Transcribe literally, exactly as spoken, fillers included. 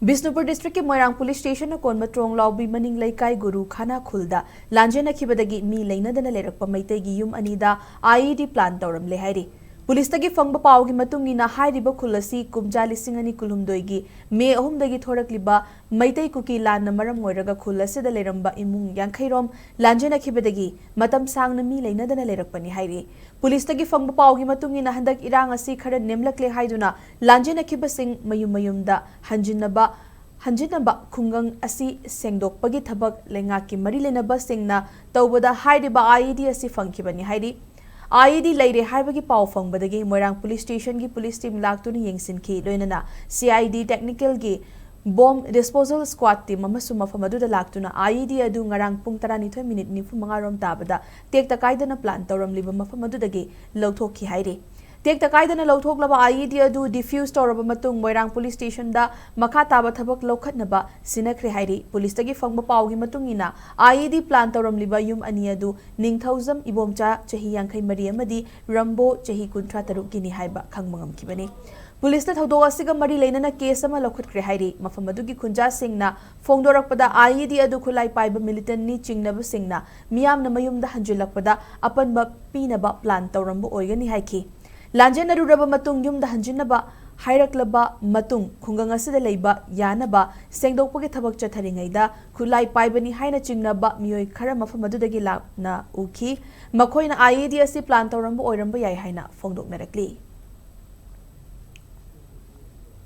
ꯕꯤꯁꯅꯨꯄꯨꯔ ꯗꯤꯁꯇ꯭ꯔꯤꯛꯀꯤ ꯃꯣꯏꯔꯥꯡ ꯄꯨꯂꯤꯁ ꯁ꯭ꯇꯦꯁꯟꯅ ꯀꯣꯟꯕ ꯇ꯭ꯔꯣꯡ ꯂꯥꯎꯕꯤ ꯃꯅꯤꯡ ꯂꯩꯀꯥꯏ ꯒꯨꯔꯨ ꯈꯥꯅꯥ ꯈꯨꯜꯗ ꯂꯥꯟꯖꯦꯟꯅꯈꯤꯕꯗꯒꯤ ꯃꯤ ꯂꯩꯅꯗꯅ ꯂꯩꯔꯛꯄ ꯃꯩꯇꯩꯒꯤ ꯌꯨꯝ ꯑꯅꯤꯗ IED ꯄ꯭ꯂꯥꯟ ꯇꯧꯔꯝꯂꯦ ꯍꯥꯏꯔꯤ꯫ ꯄꯨꯂꯤꯁꯇꯒꯤ ꯐꯪꯕ ꯄꯥꯎꯒꯤ ꯃꯇꯨꯡ ꯏꯟꯅ ꯍꯥꯏꯔꯤꯕ ꯈꯨꯜ ꯑꯁꯤ ꯀꯨꯝꯖꯥ ꯂꯤꯁꯤꯡ ꯑꯅꯤ ꯀꯨꯟꯍꯨꯝꯗꯣꯏꯒꯤ ꯃꯦ ꯑꯍꯨꯝꯗꯒꯤ ꯊꯣꯔꯛꯂꯤꯕ ꯃꯩꯇꯩ ꯀꯨꯀꯤ ꯂꯥꯟꯅ ꯃꯔꯝ ꯑꯣꯏꯔꯒ ꯈꯨꯜ ꯑꯁꯤꯗ ꯂꯩꯔꯝꯕ ꯏꯃꯨꯡ ꯌꯥꯡꯈꯩꯔꯣꯝ ꯂꯥꯟꯖꯦꯟꯅꯈꯤꯕꯗꯒꯤ ꯃꯇꯝ ꯁꯥꯡꯅ ꯃꯤ ꯂꯩꯅꯗꯅ ꯂꯩꯔꯛꯄꯅꯤ ꯍꯥꯏꯔꯤ꯫ ꯄꯨꯂꯤꯁꯇꯒꯤ ꯐꯪꯕ ꯄꯥꯎꯒꯤ ꯃꯇꯨꯡ ꯏꯟꯅ ꯍꯟꯗꯛ ꯏꯔꯥꯡ ꯑꯁꯤ ꯈꯔ ꯅꯦꯝꯂꯛꯂꯦ ꯍꯥꯏꯗꯨꯅ ꯂꯥꯟꯖꯦꯟꯅꯈꯤꯕꯁꯤꯡ ꯃꯌꯨꯝ ꯃꯌꯨꯝꯗ ꯍꯟꯖꯤꯟꯅꯕ ꯍꯟꯖꯤꯟꯅꯕ ꯈꯨꯡꯒꯪ ꯑꯁꯤ ꯁꯦꯡꯗꯣꯛꯄꯒꯤ ꯊꯕꯛ ꯂꯩꯉꯥꯛꯀꯤ ꯃꯔꯤ ꯂꯩꯅꯕꯁꯤꯡꯅ ꯇꯧꯕꯗ ꯍꯥꯏꯔꯤꯕ IED ꯑꯁꯤ ꯐꯪꯈꯤꯕꯅꯤ ꯍꯥꯏꯔꯤ꯫ IED ꯂꯩꯔꯦ ꯍꯥꯏꯕꯒꯤ ꯄꯥꯎ ꯐꯪꯕꯗꯒꯤ ꯃꯣꯏꯔꯥꯡ ꯄꯨꯂꯤꯁ ꯁ꯭ꯇꯦꯁꯟꯒꯤ ꯄꯨꯂꯤꯁ ꯇꯤꯝ ꯂꯥꯛꯇꯨꯅ ꯌꯦꯡꯁꯤꯟꯈꯤ꯫ ꯂꯣꯏꯅꯅ CID technical ꯒꯤ ꯕꯣꯝ ꯗꯤꯁꯄꯣꯖꯦꯜ ꯁ꯭ꯀ꯭ꯋꯥꯗ ꯇꯤꯝ ꯑꯃꯁꯨ ꯃꯐꯝ ꯑꯗꯨꯗ ꯂꯥꯛꯇꯨꯅ IED ꯑꯗꯨ ꯉꯔꯥꯡ ꯄꯨꯡ ꯇꯔꯥꯅꯤꯊꯣꯏ ꯃꯤꯅꯤꯠ ꯅꯤꯐꯨ ꯃꯉꯥ ꯔꯣꯝ ꯇꯥꯕꯗ ꯇꯦꯛꯇ ꯀꯥꯏꯗꯅ ꯄ꯭ꯂꯥꯟ ꯇꯧꯔꯝꯂꯤꯕ ꯃꯐꯝ ꯑꯗꯨꯗꯒꯤ ꯂꯧꯊꯣꯛꯈꯤ ꯍꯥꯏꯔꯤ꯫ ꯇꯦꯛꯇ ꯀꯥꯏꯗꯅ ꯂꯧꯊꯣꯛꯂꯕ IED ꯑꯗꯨ ꯗꯤꯐ꯭ꯌꯨꯁ ꯇꯧꯔꯕ ꯃꯇꯨꯡ ꯃꯣꯏꯔꯥꯡ ꯄꯨꯂꯤꯁ ꯁ꯭ꯇꯦꯁꯟꯗ ꯃꯈꯥ ꯇꯥꯕ ꯊꯕꯛ ꯂꯧꯈꯠꯅꯕ ꯁꯤꯟꯅꯈ꯭ꯔꯦ ꯍꯥꯏꯔꯤ꯫ ꯄꯨꯂꯤꯁꯇꯒꯤ ꯐꯪꯕ ꯄꯥꯎꯒꯤ ꯃꯇꯨꯡ ꯏꯟꯅ IED ꯄ꯭ꯂꯥꯟ ꯇꯧꯔꯝꯂꯤꯕ ꯌꯨꯝ ꯑꯅꯤ ꯑꯗꯨ ꯅꯤꯡꯊꯧꯖꯝ ꯏꯕꯣꯝꯆꯥ, ꯆꯍꯤ ꯌꯥꯡꯈꯩ ꯃꯔꯤ, ꯑꯃꯗꯤ ꯔꯝꯕꯣ, ꯆꯍꯤ ꯀꯨꯟꯊ꯭ꯔꯥ ꯇꯔꯨꯛꯀꯤꯅꯤ ꯍꯥꯏꯕ ꯈꯪꯕ ꯉꯝꯈꯤꯕꯅꯤ꯫ ꯄꯨꯂꯤꯁꯅ ꯊꯧꯗꯣꯛ ꯑꯁꯤꯒ ꯃꯔꯤ ꯂꯩꯅꯅ ꯀꯦꯁ ꯑꯃ ꯂꯧꯈꯠꯈ꯭ꯔꯦ ꯍꯥꯏꯔꯤ꯫ ꯃꯐꯝ ꯑꯗꯨꯒꯤ ꯈꯨꯟꯖꯥꯁꯤꯡꯅ ꯐꯣꯡꯗꯣꯔꯛꯄꯗ, IED ꯑꯗꯨ ꯈꯨꯠꯂꯥꯏ ꯄꯥꯏꯕ ꯃꯤꯂꯤꯇꯦꯟꯠꯅꯤ ꯆꯤꯡꯅꯕꯁꯤꯡꯅ ꯃꯤꯌꯥꯝꯅ ꯃꯌꯨꯝꯗ ꯍꯟꯖꯤꯜꯂꯛꯄꯗ ꯑꯄꯟꯕ ꯄꯤꯅꯕ ꯄ꯭ꯂꯥꯟ ꯇꯧꯔꯝꯕ ꯑꯣꯏꯒꯅꯤ ꯍꯥꯏꯈꯤ꯫ ꯂꯥꯟꯖꯦꯟꯅꯔꯨꯔꯕ ꯃꯇꯨꯡ ꯌꯨꯝꯗ ꯍꯟꯖꯤꯟꯅꯕ ꯍꯥꯏꯔꯛꯂꯕ ꯃꯇꯨꯡ ꯈꯨꯡꯒꯪ ꯑꯁꯤꯗ ꯂꯩꯕ ꯌꯥꯅꯕ ꯁꯦꯡꯗꯣꯛꯄꯒꯤ ꯊꯕꯛ ꯆꯠꯊꯔꯤꯉꯩꯗ ꯈꯨꯠꯂꯥꯏ ꯄꯥꯏꯕꯅꯤ ꯍꯥꯏꯅ ꯆꯤꯡꯅꯕ ꯃꯤꯑꯣꯏ ꯈꯔ ꯃꯐꯝ ꯑꯗꯨꯗꯒꯤ ꯂꯥꯞꯅ ꯎꯈꯤ꯫ ꯃꯈꯣꯏꯅ IED ꯑꯁꯤ ꯄ꯭ꯂꯥꯟ ꯇꯧꯔꯝꯕ ꯑꯣꯏꯔꯝꯕ ꯌꯥꯏ ꯍꯥꯏꯅ ꯐꯣꯡꯗꯣꯛꯅꯔꯛꯂꯤ꯫